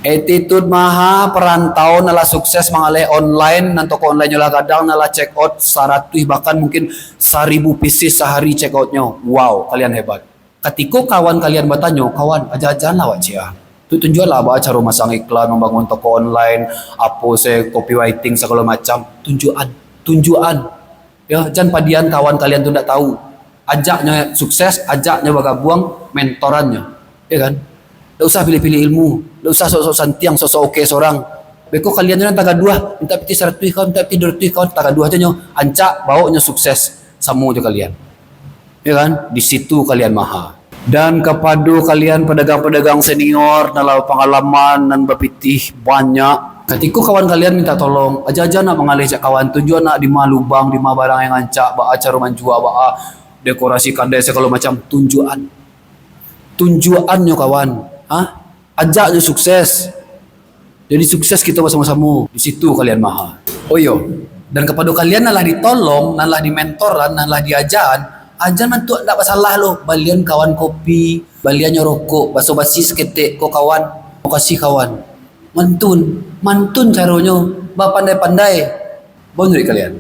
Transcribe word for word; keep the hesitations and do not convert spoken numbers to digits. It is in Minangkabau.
Attitude Maha, perantau nan lah sukses mangaleh online, nan toko online-nyo lah gadang, nan lah check out saratuih bahkan mungkin saribu pieces sahari check out-nyo. Wow, kalian hebat. Katiko kawan kalian batanyo, "Kawan, aja-aja lah awak ciek ah. Tu tunjuaklah baa caro masang iklan, mambangun toko online, apo se copywriting sagalo macam. Tunjuakan, tunjuakan." Yo, jan padian kawan kalian tu ndak tahu. Ajaknyo sukses, ajaknyo bagabuang, mentorannyo. Ya kan? Ndak usah pilih-pilih ilmu, ndak usah sok-sok santiang, sok-sok oke sorang. Beko kalian tu nan tagaduah, minta pitih saratuih kawan, minta pitih duo ratuih kawan, tagaduah aja nyo, ancak baoknyo sukses samo jo kalian. Ya kan? Di situ kalian maha. Dan kapado kalian padagang-padagang senior, nan lah bapangalaman, nan bapitih banyak, katiko kawan kalian minta tolong, aja-aja nak mangalih jak kawan, tunjuak nak di ma lubang, di ma barang yang rancak, baa caro manjua, baa dekorasi kadai sagalo macam, tunjuakan. Tunjuakan nyo kawan. Ha? Ajak nyo sukses. Jadi sukses kito basamo-samo. Di situ kalian maha. Oh iyo, dan kapado kalian nan lah ditolong, nan lah dimentoran, nan lah diajaan, aja mantuak ndak basalah lo, balian kawan kopi, baliannyo rokok, baso-basi saketek ko kawan, makasih kawan. Mantun, mantun caronyo, bapandai-pandai. Baunduik kalian.